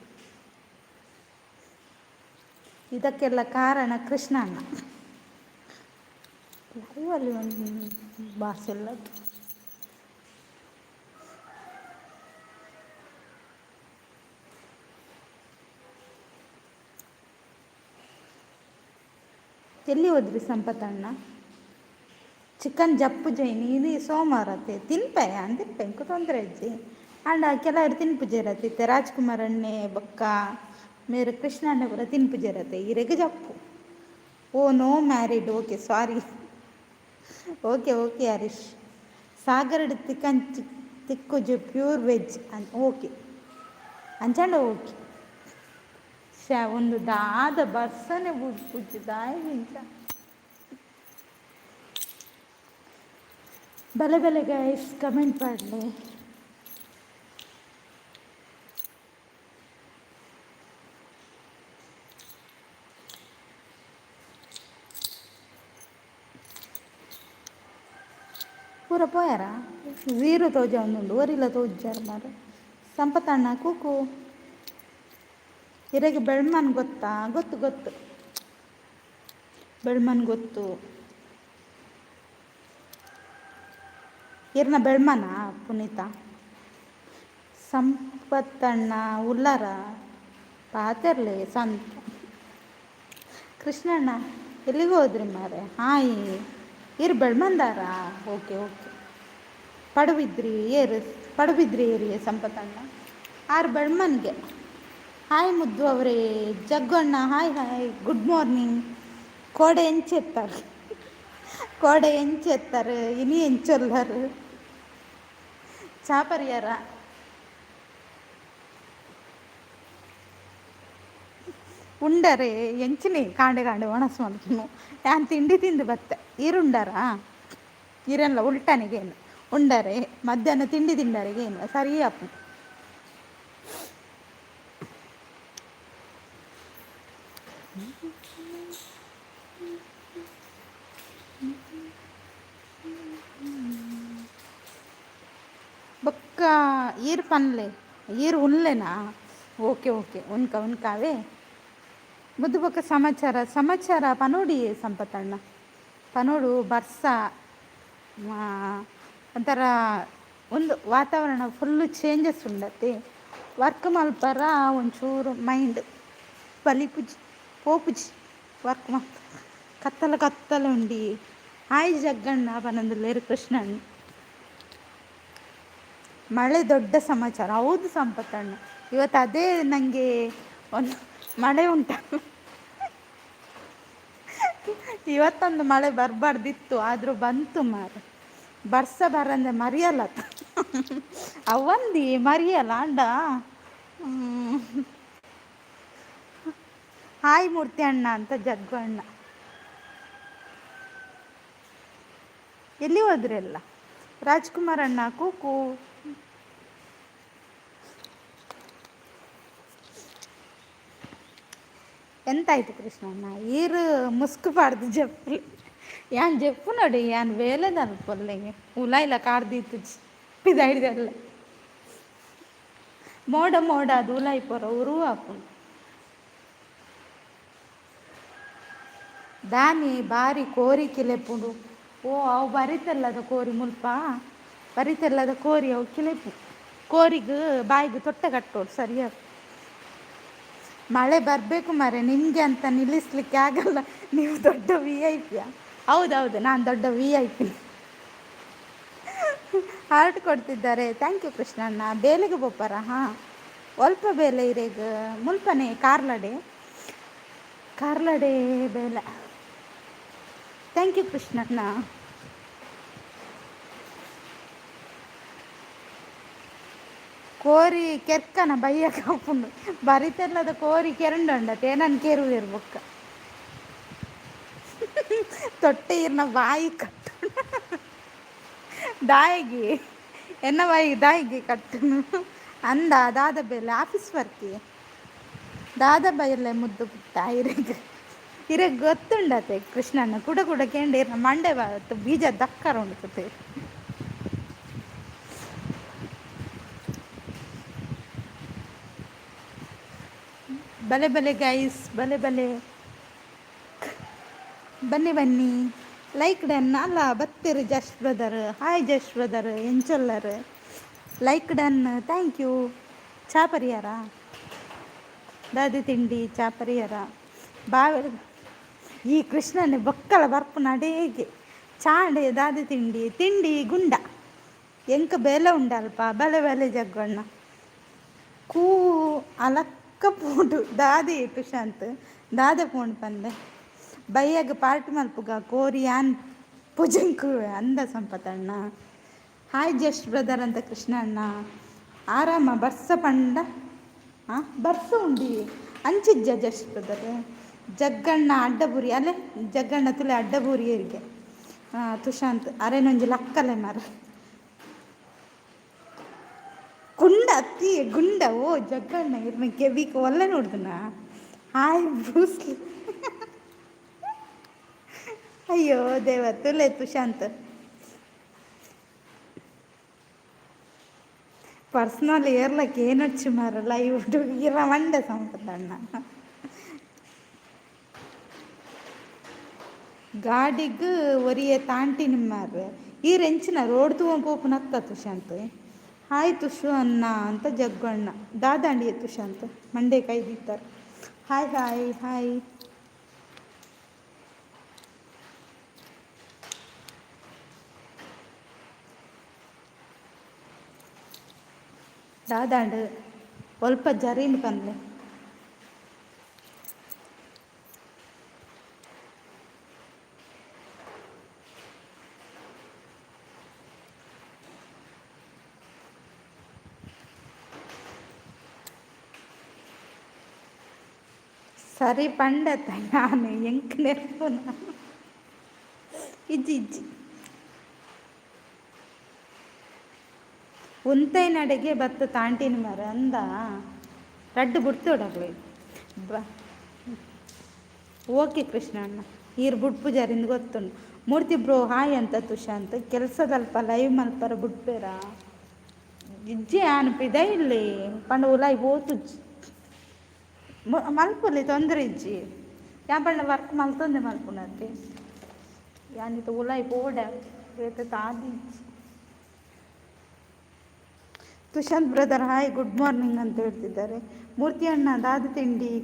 A: ಇದಕ್ಕೆಲ್ಲ ಕಾರಣ ಕೃಷ್ಣಣ್ಣ. ಲೈವಲ್ಲಿ ಒಂದು ಭಾಷೆ ಎಲ್ಲ. ಎಲ್ಲಿ ಹೋದ್ರಿ ಸಂಪತ್ತಣ್ಣ? ಚಿಕನ್ ಜಪ್ಪು ಜೈನಿ ಇದು ಸೋಮವಾರತೆ ತಿನ್ಪೆ ಅನ್ ತಿನ್ಪೆ, ಎಂಕು ತೊಂದರೆ ಇಜ್ಜಿ. ಅಂಡ ಕೆಲವರು ತಿನ್ಪುಜೆರತೆ ಇತ್ತೆ ರಾಜ್ಕುಮಾರ್ ಅಣ್ಣೆ ಬೊಕ್ಕ ಮೇರು ಕೃಷ್ಣ ಅಣ್ಣೆ ಪೂರ ತಿನ್ಪುಜೆರತೆ, ಇರೆಗ್ ಜಪ್ಪು. Oh no married, okay sorry, okay okay Harish. ಸಾಗರಡ್ ತಿಕನ್ ತಿಕ್ಕುಜು ಪ್ಯೂರ್ ವೆಜ್ ಅನ್ ಓಕೆ ಅಂಚಾಂಡ ಓಕೆ. ಶ್ಯಾ ಒಂದು ದಾದ ಬರ್ಸನೆ ಬುಡ್ಪುಜಿ ದಾಯೆ. ಬಲೆ ಬಲೆ ಗೈಸ್, ಕಮೆಂಟ್ ಮಾಡಲಿ. ಪೂರ ಪೋಯಾರ? ಝೀರೋ ತೋಜ ಒಂದುಂಡು, ಒರಿಲ ತೋಜಾರ ಮಾರೆ. ಸಂಪತ್ತಣ್ಣ ಕೂಕು, ಇರೆಗೆ ಬೆಳ್ಮನ್ ಗೊತ್ತಾ? ಗೊತ್ತು ಗೊತ್ತು, ಬೆಳ್ಮನ್ ಗೊತ್ತು. ಇರ್ನ ಬೆಳ್ಮನ ಪುನೀತ. ಸಂಪತ್ತಣ್ಣ ಉಲ್ಲರ ಪಾತೆರ್ಲೆ ಸಂತ. ಕೃಷ್ಣಣ್ಣ ಎಲ್ಲಿಗೆ ಹೋದ್ರಿ ಮಾರೆ? ಹಾಯ್, ಇರ್ ಬೆಳ್ಮಂದಾರ? Okay okay. ಪಡುಬಿದ್ರಿ ಏರು, ಪಡುಬಿದ್ರಿ ಏರಿಯೆ ಸಂಪತ್ತಣ್ಣ ಆರು ಬೆಳ್ಮನ್ಗೆ. ಹಾಯ್ ಮುದ್ದು ಅವರೇ, Jagganna hi hi, good morning. ಕೋಡೆ ಎಂಚೆತ್ತಾರೆ, ಕೋಡೆ ಎಂಚೆತ್ತಾರೆ, ಇನಿ ಎಂಚೊಲ್ಲರು ಚಾಪರಿಯಾರ. ಉಂಡರೆ ಎಂಚಿನಿ ಕಾಂಡೆ ಕಾಂಡೆ ಒಣಸು ಮಲ್ಪುನು. ಯಾನ್ ತಿಂಡಿ ತಿಂದು ಬತ್ತೆ. ಈರುಂಡಾರಾ? ಈರೆಲ್ಲ ಉಲ್ಟನಿಗೇನು ಉಂಡರೆ, ಮಧ್ಯಾಹ್ನ ತಿಂಡಿ ತಿಂಡರಿಗೆ ಏನು ಸರಿ ಆಪು. ಬೊಕ್ಕ ಈರ್ ಪನ್ಲೆ, ಈರ್ ಉನ್ಲೆನಾ? Okay okay, ಉನ್ಕ ಉನ್ಕಾವೆ. ಮುದ್ದು ಬೊಕ್ಕ ಸಮಾಚಾರ ಸಮಾಚಾರ ಪನೋಡಿ ಸಂಪತ್ತಣ್ಣ. ಪನೋಡು ಬರ್ಸ ಒಂಥರ ಒಂದು ವಾತಾವರಣ ಫುಲ್ಲು ಚೇಂಜಸ್ ಉಂಡತ್ತೆ. ವರ್ಕ್ ಮಲ್ಪರ ಒಂಚೂರು ಮೈಂಡ್ ಬಲಿಪುಜಿ ಪೋಪುಜಿ. ವರ್ಕ್ ಮಲ್ಪ ಕತ್ತಲ ಕತ್ತಲ ಉಂಡಿ. ಹಾಯ್ ಜಗ್ಗಣ್ಣ ಪನೊಂದುಲ್ಲೆರ್ ಕೃಷ್ಣಣ್ಣ. ಮಳೆ ದೊಡ್ಡ ಸಮಾಚಾರ. ಹೌದು ಸಂಪತ್ತಣ್ಣ, ಇವತ್ತು ಅದೇ ನನಗೆ ಒಂದು ಮಳೆ ಉಂಟ. ಇವತ್ತೊಂದು ಮಳೆ ಬರಬಾರ್ದಿತ್ತು, ಆದರೂ ಬಂತು ಮಾರ. ಬರ್ಸ ಬರಂದೆ ಮರಿಯಲ್ಲ ಅವಂದಿ ಮರಿಯಲ್ಲ ಅಂಡ. ಹಾಯ್ ಮೂರ್ತಿ ಅಣ್ಣ ಅಂತ ಜಗ್ಗು ಅಣ್ಣ. ಎಲ್ಲಿ ಹೋದ್ರೆಲ್ಲ? ರಾಜ್ಕುಮಾರ್ ಅಣ್ಣ ಕೂಕು. ಎಂತಾಯ್ತು ಕೃಷ್ಣಣ್ಣ? ಈರು ಮುಸ್ಕು ಪಾಡ್ದು ಜಪ್ಪು ಯಾನ್ ಜಪ್ಪು ನೋಡಿ, ಯಾನ್ ಬೇಲೆದಲ್ಪ ಪೊಲ್ಲೆಗೆ ಉಲಾಯಿಲ ಕಾರ್ದೀತು ಪಿದಾಯ್ದಲ್ಲ. ಮೋಡ ಮೋಡ ಅದು ಉಲಾಯಿ ಪೊರ ಉರು ಆಪುಂಡು. ದಾನಿ ಬಾರಿ ಕೋರಿ ಕಿಲೆಪುಂಡು. ಓ, ಅವು ಬರಿತೆಲ್ಲದ ಕೋರಿ ಮುಲ್ಪ ಬರಿತೆಲ್ಲದ ಕೋರಿ ಅವು ಕಿಲೆಪು. ಕೋರಿಗ್ ಬಾಯಿಗೆ ತೊಟ್ಟೆ ಕಟ್ಟೋಡು ಸರಿಯಾಗಿ. ಮಳೆ ಬರಬೇಕು ಮರೆ, ನಿಮಗೆ ಅಂತ ನಿಲ್ಲಿಸ್ಲಿಕ್ಕೆ ಆಗಲ್ಲ, ನೀವು ದೊಡ್ಡ ವಿ.ಐ.ಪಿಯಾ? ಹೌದೌದು, ನಾನು ದೊಡ್ಡ ವಿ.ಐ.ಪಿ. ಹಾರ್ಟ್ ಕೊಡ್ತಿದ್ದಾರೆ, thank you ಕೃಷ್ಣಣ್ಣ. ಬೇಲೆಗೆ ಬೊಪ್ಪರ? ಹಾಂ, ಒಲ್ಪ ಬೇಲೆ ಇರೆಗ್? ಮುಲ್ಪನೆ ಕಾರ್ಲಡೆ, ಕಾರ್ಲಡೆ ಬೇಲೆ. Thank you Krishnanna. ಕೋರಿ ಕೆರ್ಕನ ಬಯ್ಯ ಕಾಪುಂಡು. ಬರಿತೆಲ್ಲದ ಕೋರಿ ಕೆರಂಡ ತೇನನ್ ಕೇರುವೆರ್ ಬೊಕ್ಕ ತೊಟ್ಟೆ ಇರ್ನ ಬಾಯಿ ಕಟ್ಟು ದಾಯಿಗೆ, ಎನ್ನ ಬಾಯಿಗೆ ದಾಯಿಗೆ ಕಟ್ಟುನು ಅಂದ. ದಾದ ಬೇಲೆ? ಆಫೀಸ್ ವರ್ಕಿ. ದಾದ ಬೈರ್ಲೆ ಮುದ್ದು ಪುಟ್ಟ? ಇರೆಗ್ ಇರೆಗ್ ಗೊತ್ತುಂಡತೆ ಕೃಷ್ಣನ? ಕುಡ ಕುಡ ಕೇಂಡ ಇರ್ನ ಮಂಡೆ ಬಾತ್ ಬೀಜ ದಕ್ಕರ ಉಂಡು. ಬಲೆ ಬಲೆ ಗೈಸ್, ಬಲೆ ಬಲೆ, ಬನ್ನಿ ಬನ್ನಿ. ಲೈಕ್ ಡನ್ ಅಲ್ಲ ಬತ್ತಿರು just brother. Hi just brother, ಎಂಚೊಲ್ಲರ್? Like done, thank you. ಚಾ ಪರಿಯಾರ? ದಾದಿ ತಿಂಡಿ? ಚಾ ಪರಿಯಾರ? ಬಾವೆ ಈ ಕೃಷ್ಣನೇ ಬೊಕ್ಕಲ ಬರ್ಪುನ ಅಡೇಗೆ. ಚಾಂಡೆ ದಾದಿ ತಿಂಡಿ? ತಿಂಡಿ ಗುಂಡ. ಎಂಕ್ ಬೇಲೆ ಉಂಡಲ್ಪ. ಬಲೆ ಬಲೆ ಜಗ್ಗಣ್ಣ. ಕೂ ಅಲಕ್ಕ ಪೋಂಡು. ದಾದಿ ತುಶಾಂತ್, ದಾದ ಪೋಂಡು ಪಂದೆ? ಬಯ್ಯಗ್ ಪಾರ್ಟಿ ಮಲ್ಪುಗ, ಕೋರಿ ಯಾನ್ ಪುಜಂಕು ಅಂದ ಸಂಪತಣ್ಣ. ಹಾಯ್ ಜಸ್ಟ್ ಬ್ರದರ್ ಅಂತ ಕೃಷ್ಣ ಅಣ್ಣ. ಆರಾಮ? ಬರ್ಸ ಪಂಡ? ಹಾಂ, ಬರ್ಸ ಉಂಡಿ ಅಂಚಿಜ್ಜ ಜಸ್ಟ್ ಬ್ರದರ್. ಜಗ್ಗಣ್ಣ ಅಡ್ಡಬುರಿ ಅಲ್ಲೇ, ಜಗ್ಗಣ್ಣ ತುಲೆ ಅಡ್ಡಬುರಿ ಏರಿಗೆ. ತುಶಾಂತ್ ಅರೆನೊಂಜಿ ಲಕ್ಕಲೆ ಮರ. ಕುಂಡ ಅತ್ತಿ ಗುಂಡ. ಓ ಜಗ್ಗಣ್ಣ, ಇರ್ನ ಕೆವಿಕ್ ಒಲ್ಲೆ ನೋಡ್ದನ? Hi Bruce Lee. ಅಯ್ಯೋ ದೇವ. ತುಲೆ ತುಶಾಂತ್, ಪರ್ಸ್ನಲ್ ಏರ್ಲಕ್ಕೆ ಏನೊಚ್ಚು ಮಾರ ಲೈವ್ ಇರ ಮಂಡೆ ಸಂಪತ್ತಣ್ಣ. ಗಾಡಿಗ್ ಒರಿಯೆ ತಾಂಟಿನ ಮಾರ್ರೆ. ಈ ರೆಂಚಿನ ರೋಡ್ ತೂವ ಪೋಪುನತ್ತ ತುಶಾಂತ್. ಹಾಯ್ ತುಷು ಅಣ್ಣ ಅಂತ ಜಗ್ಗಣ್ಣ. ದಾದಾಂಡಿಯ ತುಶಾಂತ್, ಮಂಡೆ ಕೈದಿತ್ತಾರೆ. Hi hi hi. ದಾದಾಂಡ್ ಒಲ್ಪ ಜರೀನ್ ಪನ್ಲೆ. ಸರಿ ಪಂಡತ ನಾನು ಎಂಕ್ ನೆರ್ಪುನ ಇಜ್ಜಿ ಇಜ್ಜಿ. ಉಂತೈನಡೆಗೆ ಬತ್ತ ತಾಂಟಿನ ಮರ ಅಂದ. ರಡ್ಡು ಬುಡ್ತೋಡಗ್ಲೆ ಬ. ಓಕೆ ಕೃಷ್ಣಣ್ಣ, ಈರ್ ಬುಡ್ ಪೂಜಾರಿಂದ ಗೊತ್ತುಂಡು. ಮೂರ್ತಿ ಬ್ರೋ ಹಾಯ್ ಅಂತ ತುಶಾಂತ್. ಕೆಲಸದಲ್ಪ ಲೈವ್ ಮಲ್ಪರ ಬುಡ್ಪೇರ? ಇಜ್ಜಿ, ಆನ್ ಇಲ್ಲಿ ಪಂಡ ಉಲಾಯಿ ಪೋತುಜ್ಜಿ. ಮಲ್ಪುಲಿ, ತೊಂದರೆ ಇಜ್ಜಿ. ಯಾನ್ ಪಂಡ ವರ್ಕ್ ಮಲ್ತೊಂದೆ ಮಲ್ಪುನತ್ತೆ. ಯಾನಿತ ಉಲಾಯಿ ಪೋಡ ಬೇತೆ ತಾದಿ. ತುಶಾಂತ್ ಬ್ರದರ್ ಹಾಯ್, ಗುಡ್ ಮಾರ್ನಿಂಗ್ ಅಂತ ಹೇಳ್ತಿದ್ದಾರೆ. ಮೂರ್ತಿ ಅಣ್ಣ, ದಾದ ತಿಂಡಿ?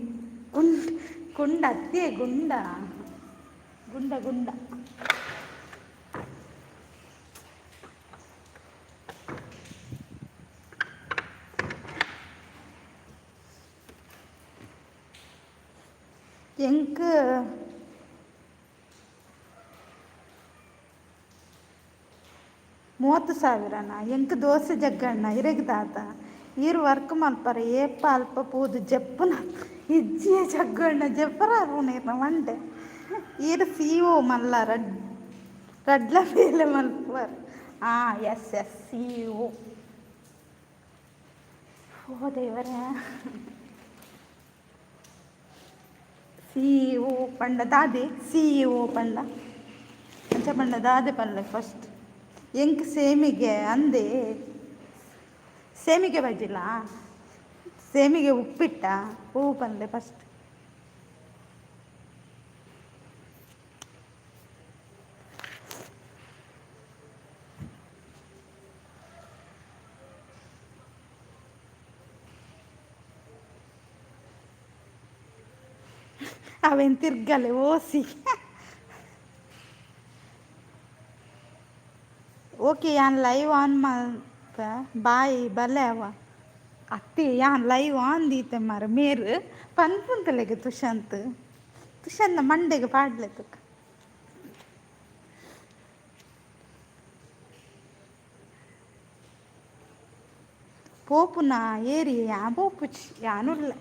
A: ಕುಂಡ್ ಕುಂಡ ಅತ್ತೆ ಗುಂಡ ಗುಂಡ ಗುಂಡ. ಎಂಕ್ 30,000ನಾ? ಎಂಕ್ ದೋಸೆ ಜಗ್ಗಣ್ಣ. ಇರೆಗ್ ದಾದ? ಈರ್ ವರ್ಕ್ ಮಲ್ಪರ ಏಪ ಅಲ್ಪ ಪೋದು ಜಪ್ಪುನ? ಇಜ್ಜಿ ಜಗ್ಗಣ್ಣ, ಜಪ್ಪರ ಇರ್ನ ಮಂಡೆ. ಈರ್ ಸಿ.ಒ ಮಲ್ಲ ರಡ್ ರಡ್ಲ ಬೇಲೆ ಮಲ್ಪುವರ್. ಹಾಂ, ಎಸ್ ಎಸ್, ಸಿ.ಒ. ಓ ದೇವರೇ. ಸಿ ಒ ಪಂಡ ದಾದೆ? ಸಿ ಒ ಪಂಡ ಅಂಚ ಪಂಡ ದಾದೆ ಪನ್ಲೆ ಫಸ್ಟ್. ಎಂಕ್ ಸೇಮಿಗೆ ಅಂದೆ, ಸೇಮಿಗೆ ಬಜ್ಜಿಲ್ಲ, ಸೇಮಿಗೆ ಉಪ್ಪಿಟ್ಟ ಹೂ ಪನ್ಲೆ ಫಸ್ಟ್. ಅವೇನು ತಿರ್ಗಲೆ ಓಸಿ. ಓಕೆ, ಯಾನ್ ಲೈವ್ ಆನ್ ಮಲ್ಪ ಬಾಯ್ ಬಲೆ ಅವ ಅತ್ತೆ. ಯಾನ್ ಲೈವ್ ಆನ್ ದೀತೆ ಮಾರ ಮೇರ್ ಪನ್ಪುಂತಲೆಗೆ. ತುಷಾಂತ್, ತುಷಾಂತ್ ಮಂಡೆಗೆ ಪಾಡ್ಲೆ ತುಕ. ಪೋಪುನ ಏರಿ ಯಾ ಪೋಪುಚಿ ಯಾನುಲ್ಲ.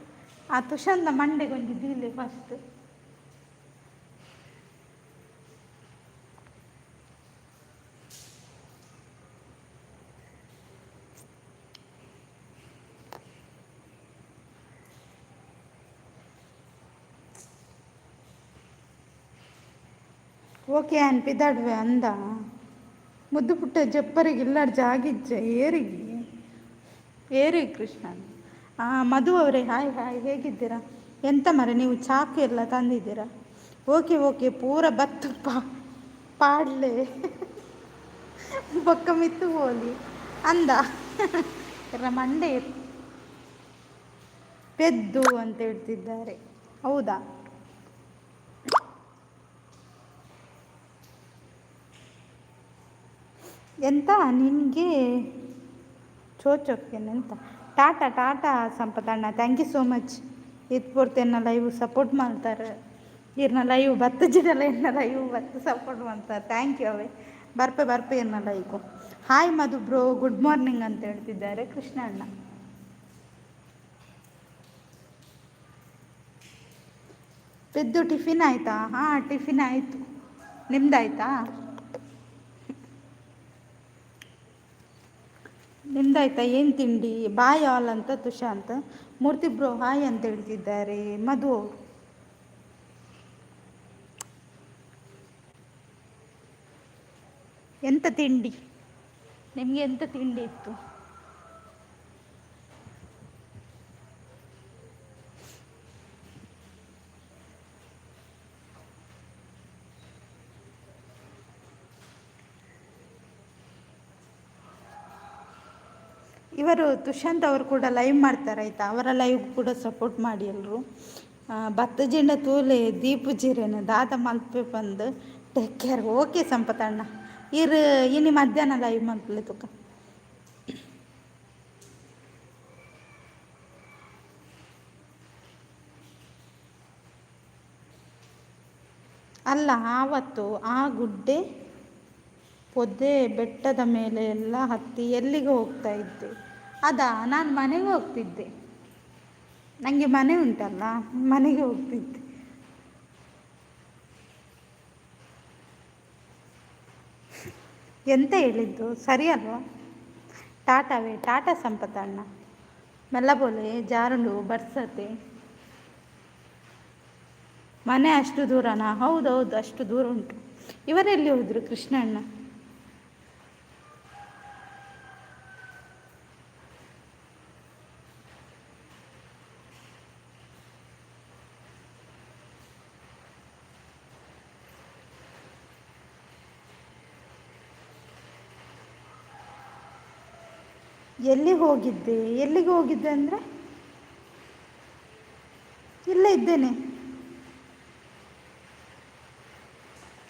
A: ಆ ತುಷಾಂತ ಮಂಡೆಗೆ ಒಂಜಿ ದೀಲೆ ಫಸ್ಟ್. ಓಕೆ, ಅನ್ಪಿದಾಡ್ವೆ ಅಂದ. ಮುದ್ದು ಪುಟ್ಟ ಜಪ್ಪರಿಗೆ ಇಲ್ಲಾಡ್ ಜಾಗಿಜ್ಜ ಏರಿಗೆ ಏರಿ ಕೃಷ್ಣ. ಮಧು ಅವರೇ, ಹಾಯ್ ಹಾಯ್, ಹೇಗಿದ್ದೀರಾ? ಎಂತ ಮರ ನೀವು ಚಾಕು ಎಲ್ಲ ತಂದಿದ್ದೀರಾ? ಓಕೆ ಓಕೆ, ಪೂರ ಬತ್ತು ಪಾಡ್ಲೆ ಬೊಕ್ಕ ಮಿತ್ತು ಹೋಲಿ ಅಂದ. ಮಂಡೆ ಪೆದ್ದು ಅಂತ ಹೇಳ್ತಿದ್ದಾರೆ. ಹೌದಾ? ಎಂತ ನಿನಗೆ ಚೋಚೋಕೆನೆಂತ? Tata Tata ಸಂಪತಣ್ಣ, thank you so much. ಇದು ಪೂರ್ತಿ ಎನ್ನ ಲೈವ್ ಸಪೋರ್ಟ್ ಮಾಡ್ತಾರೆ. ಇರ್ನ ಲೈವ್ ಬತ್ತಜಿದಲ್ಲ, ಎನ್ನ ಲೈವ್ ಬತ್ತು ಸಪೋರ್ಟ್ ಮಾಡ್ತಾರೆ. Thank you ಅವೇ. ಬರ್ಪೆ ಬರ್ಪೆ ಎನ್ನ live. Hi Madhu bro, good morning ಅಂತ ಹೇಳ್ತಿದ್ದಾರೆ ಕೃಷ್ಣ ಅಣ್ಣ. ಪೆದ್ದು ಟಿಫಿನ್ ಆಯಿತಾ? ಹಾಂ, ಟಿಫಿನ್ ಆಯಿತು. ನಿಮ್ದಾಯ್ತಾ? ನಿಮ್ದಾಯ್ತಾ? ಏನು ತಿಂಡಿ? ಬಾಯ್ ಆಲ್ ಅಂತ ತುಷಾಂತ್. ಮೂರ್ತಿ ಬ್ರೋ ಹಾಯ್ ಅಂತ ಹೇಳ್ತಿದ್ದಾರೆ ಮಧು ಅವರು. ಎಂತ ತಿಂಡಿ ನಿಮಗೆ? ಎಂತ ತಿಂಡಿ ಇತ್ತು? ಇವರು ತುಷಾಂತ್ ಅವರು ಕೂಡ ಲೈವ್ ಮಾಡ್ತಾರೆ ಆಯಿತಾ? ಅವರ ಲೈವ್ ಕೂಡ ಸಪೋರ್ಟ್ ಮಾಡಿ ಎಲ್ಲರೂ. ಭತ್ತ ಜಿಂಡ ತೂಲೆ ದೀಪು ಜೀರೇನ ದಾದ ಮಲ್ಪೆ ಬಂದು. Take care. ಓಕೆ ಸಂಪತಣ್ಣ, ಇರು ಇನಿ ಮಧ್ಯಾಹ್ನ ಲೈವ್ ಮಲ್ಪಲೆ ತುಕ. ಅಲ್ಲ, ಆವತ್ತು ಆ ಗುಡ್ಡೆ ಪೊದೆ ಬೆಟ್ಟದ ಮೇಲೆ ಎಲ್ಲ ಹತ್ತಿ ಎಲ್ಲಿಗೆ ಹೋಗ್ತಾ ಇದ್ದೆ? ಅದಾ, ನಾನು ಮನೆಗೆ ಹೋಗ್ತಿದ್ದೆ. ನನಗೆ ಮನೆ ಉಂಟಲ್ಲ, ಮನೆಗೆ ಹೋಗ್ತಿದ್ದೆ. ಎಂತ ಹೇಳಿದ್ದು ಸರಿ ಅಲ್ವಾ? ಟಾಟಾವೇ ಟಾಟಾ ಸಂಪತಣ್ಣ. ಮೆಲ್ಲಬೋಲೆ ಜಾರುಂಡು ಬರ್ಸತೆ. ಮನೆ ಅಷ್ಟು ದೂರನಾ? ಹೌದೌದು, ಅಷ್ಟು ದೂರ ಉಂಟು. ಇವರೆಲ್ಲಿ ಹೋದರು ಕೃಷ್ಣಣ್ಣ? ಎಲ್ಲಿಗೆ ಹೋಗಿದ್ದೆ? ಎಲ್ಲಿಗೆ ಹೋಗಿದ್ದೆ ಅಂದರೆ ಇಲ್ಲೇ ಇದ್ದೇನೆ.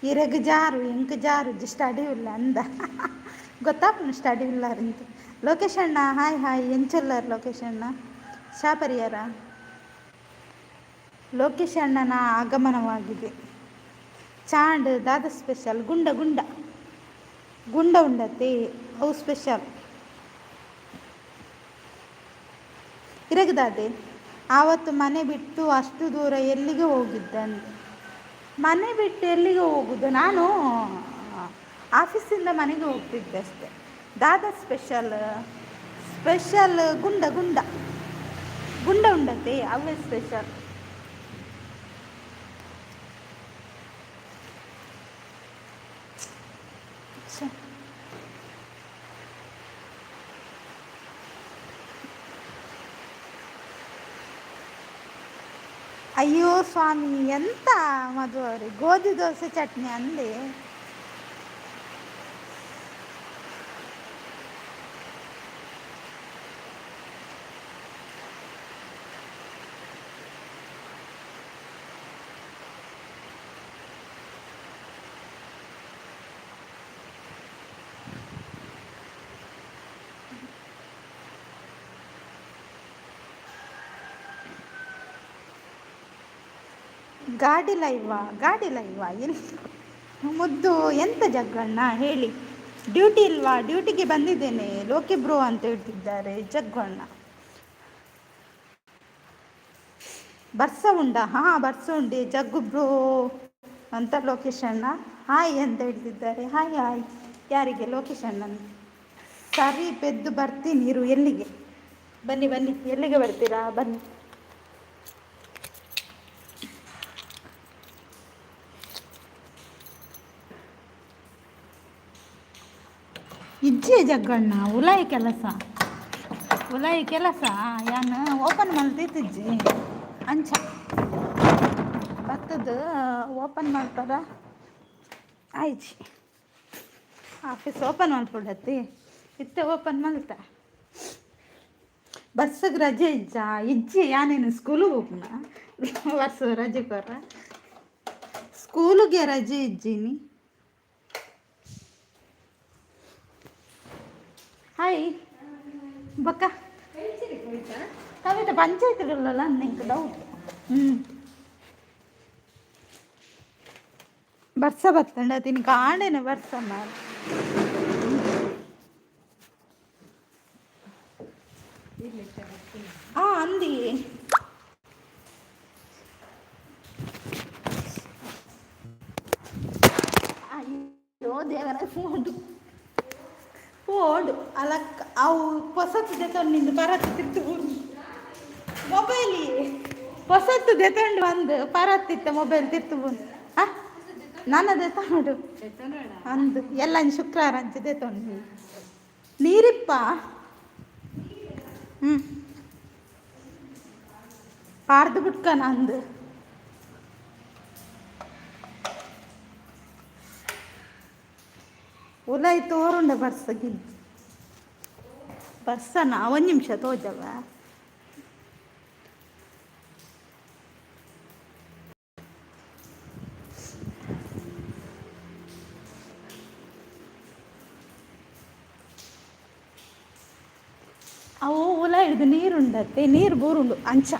A: ಇರಗ್ ಜಾರು ಎಂಕ್ ಜಾರು ಸ್ಟಡಿ ಇಲ್ಲ ಅಂದ. ಗೊತ್ತಾಪುಂಡು ಸ್ಟಡಿ ಉಲ್ಲಾರಂತ. ಲೋಕೇಶ್ ಅಣ್ಣ ಹಾಯ್ ಹಾಯ್. ಎಂಚೊಲ್ಲಾರ್ ಲೋಕೇಶ್ ಅಣ್ಣ? ಶಾಪರಿಯಾರ? ಲೋಕೇಶ್ ಅಣ್ಣನ ಆಗಮನವಾಗಿದೆ. ಚಾಂಡ್ ದಾದ ಸ್ಪೆಷಲ್? ಗುಂಡ ಗುಂಡ ಗುಂಡ ಉಂಡತೆ ಅವು ಸ್ಪೆಷಲ್. ಇರಗದಾದೆ ಆವತ್ತು ಮನೆ ಬಿಟ್ಟು ಅಷ್ಟು ದೂರ ಎಲ್ಲಿಗೆ ಹೋಗಿದ್ದಂತೆ? ಮನೆ ಬಿಟ್ಟು ಎಲ್ಲಿಗೆ ಹೋಗುದು? ನಾನು ಆಫೀಸಿಂದ ಮನೆಗೆ ಹೋಗ್ತಿದ್ದೆ ಅಷ್ಟೆ. ದಾದಾ ಸ್ಪೆಷಲ್? ಸ್ಪೆಷಲ್ ಗುಂಡ ಗುಂಡ ಗುಂಡ ಉಂಡತೆ ಅವೇ ಸ್ಪೆಷಲ್. ಅಯ್ಯೋ ಸ್ವಾಮಿ, ಎಂತ ಮಧು ಅವರೇ, ಗೋಧಿ ದೋಸೆ ಚಟ್ನಿ ಅಂದೆ. ಗಾಡಿ ಲೈವಾ? ಗಾಡಿ ಲೈವಾ ಎಲ್ಲಿ ಮುದ್ದು? ಎಂತ ಜಗ್ಗಣ್ಣ ಹೇಳಿ, ಡ್ಯೂಟಿ ಇಲ್ವಾ? ಡ್ಯೂಟಿಗೆ ಬಂದಿದ್ದೇನೆ ಲೋಕಿ ಬ್ರೋ ಅಂತ ಹೇಳ್ತಿದ್ದಾರೆ ಜಗ್ಗಣ್ಣ. ಬರ್ಸ ಉಂಡ? ಹಾಂ, ಬರ್ಸ ಉಂಡೆ ಜಗ್ಗು ಬ್ರೋ ಅಂತ ಲೋಕೇಶ್ ಅಣ್ಣ ಹಾಯ್ ಅಂತ ಹೇಳ್ತಿದ್ದಾರೆ. ಹಾಯ್ ಹಾಯ್ ಯಾರಿಗೆ? ಲೋಕೇಶ್ ಅಣ್ಣನ. ಸರಿ ಪೆದ್ದು, ಬರ್ತೀನಿ ಇರು. ಎಲ್ಲಿಗೆ? ಬನ್ನಿ ಬನ್ನಿ, ಎಲ್ಲಿಗೆ ಬರ್ತೀರಾ? ಬನ್ನಿ. ಇಜ್ಜೆ ಜಗ್ಗಣ್ಣ, ಉಲಾಯಿ ಕೆಲಸ, ಉಲಾಯಿ ಕೆಲಸ ಯಾನ್ ಓಪನ್ ಮಲ್ತಿತ್ತಿಜ್ಜಿ ಅಂಚ ಬತ್ತದ ಓಪನ್ ಮಾಡ್ತಾರ ಆಯ್ಚಿ. ಆಫೀಸ್ ಓಪನ್ ಮಲ್ಪುಡತ್ತಿ, ಇತ್ತೆ ಓಪನ್ ಮಲ್ತ. ಬಸ್ಸಿಗೆ ರಜೆ ಇಜ್ಜ? ಇಜ್ಜಿ. ಯಾನೇನು ಸ್ಕೂಲಿಗೆ ಹೋಗ್ನ ಬಸ್ ರಜೆ ಕೊರ್ರ? ಸ್ಕೂಲಿಗೆ ರಜೆ ಇಜ್ಜಿನಿ. ಹಾಯ್ ಬಕ್ಕ. ಕವಿತ ಪಂಚಾಯತ್ ನಿಂಗೆ ಡೌಟ್. ಹ್ಞೂ, ಬರ್ಸ ಬತ್ತಂಡ ತಿನ್ ಕಾಣೇನೆ ಬರ್ಸ ಮಾರ. ಆ ಅಂದಿ. ಅಯ್ಯೋ ದೇವರ, ಫೋಡು ಪೋಡು ಅಲಕ್ಕ. ಅವು ಪೊಸತ್ತು ದೆತೊಂಡು ನಿಂದು ಪರತ್ ತಿರ್ತು ಮೊಬೈಲ್. ಪೊಸತ್ತು ದೆತೊಂಡು ಬಂದು ಪರತ್ತಿತ್ತ ಮೊಬೈಲ್ ತಿರ್ತು ಬಂದು. ಆ ನನ್ನ ದೆತೊಂಡು ಅಂದು ಎಲ್ಲ ಶುಕ್ರವಾರ ಅಂಚೆ ದೆತೊಂಡು ನೀರಿಪ್ಪ. ಹ್ಞೂ, ಪಾರ್ದು ಬಿಟ್ಕನ ಅಂದು. ಉಲೈ ತೋರುಂಡ ಬರ್ಸಗಿ ಬರ್ಸನ. ಒಂದು ನಿಮಿಷ ತೋಜವ. ಅವು ಉಲ ಹಿಡ್ದು ನೀರುಂಡತ್ತೆ, ನೀರು ಬೂರುಂಡು ಅಂಚ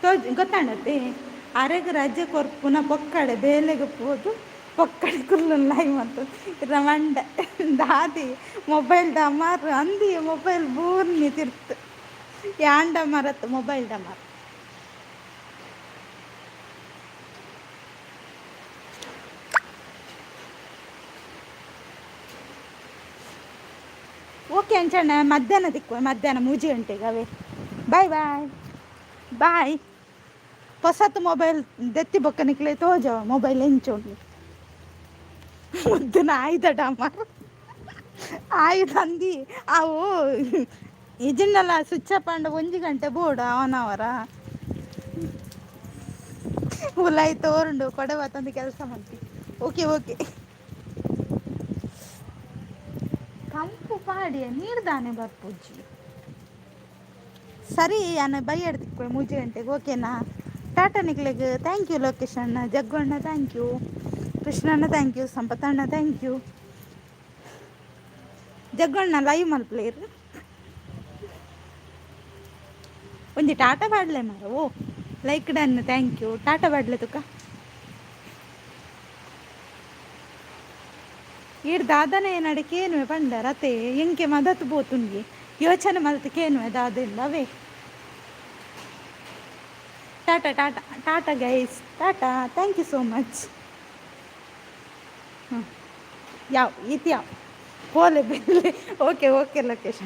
A: ತೋಜ್ ಗೊತ್ತಾಂಡತ್ತೆ. ಅರೆಗ್ ರಜೆ ಕೊರ್ಪುನ ಪೊಕ್ಕಡೆ ಬೇಲೆಗೆ ಪೋದು ಪೊಕ್ಕಡೆ ಕುಲ್ಲುನ್ ಲೈವ್ ಅಂತ ರಮಂಡ ದಾದಿ ಮೊಬೈಲ್ ಡಮಾರ್ ಅಂದಿ. ಮೊಬೈಲ್ ಬೂರ್ನಿ ತಿರ್ತು ಯಾಂಡ ಮರತ್ ಮೊಬೈಲ್ ಡಮಾರ್. ಓಕೆ ಅಂಚಣ್ಣ, ಮಧ್ಯಾಹ್ನ ದಿಕ್ಕು, ಮಧ್ಯಾಹ್ನ 3 ಗಂಟೆಗೆ ಅವೇ. Bye bye bye. ಹೊಸತು ಮೊಬೈಲ್ ದೆತ್ತಿ ಬೊಕ್ಕ ನಿಕ್ಲೆ ತೋಜವ ಮೊಬೈಲ್ ಎಂಚುಂಡು. ಮುದ್ದಿನ ಆಯ್ದ ಡಮಾರ್ ಆಯ್ತು ಅಂದಿ. ಅವು ಇಜಿಂಡಲ ಸ್ವಿಚ್ ಆಫ್ ಆಂಡ 1 ಗಂಟೆ ಬೋಡ ಒನ್ ಅವರ. ಉಲಾಯಿ ತೋರುಂಡು ಕೊಡೆ ಬತ್ತೊಂದು ಕೆಲಸ ಮಾಡ್ತಿ. ಓಕೆ ಓಕೆ, ಕಂಪು ಪಾಡಿಯ ನೀರು ದಾನೆ ಬರ್ಪುಜ್ಜಿ. ಸರಿ, ಯಾನ್ ಬೈಯಡ್ ತಿಕ್ವೆ 3 ಗಂಟೆಗೆ, ಓಕೆನಾ? ಟಾಟಾ ನಿಕ್ಲೆಗ್. Thank you Lokesh ಅಣ್ಣ, Jagganna thank you, Krishnanna thank you, ಸಂಪತ್ತಣ್ಣ thank you. Jagganna live ಮಲ್ಪಲೇರು ಒಂಜಿ ಟಾಟಾ ಪಾಡ್ಲೆ ಮಾರ. ಓ, like done, thank you. Tata ಪಾಡ್ಲೆ ತುಕ. ಈರ್ ದಾದನೆ ನಡೆ ಕೇನುವೆ ಪಂಡರ ಅತೆ, ಎಂಕೆ ಮದತ್ ಪೋತುಂಗೆ ಯೋಚನೆ ಮಲ್ತ್ ಕೇನುವೆ ದಾದೆಂದ ಅವೇ. Tata Tata Tata guys, tata, thank you so much. ಹ್ಞೂ, ಯಾವ ಈತ್ ಯಾವ ಪೋಲೆ ಬೆಲ್ಲೆ. Okay okay Lokesh.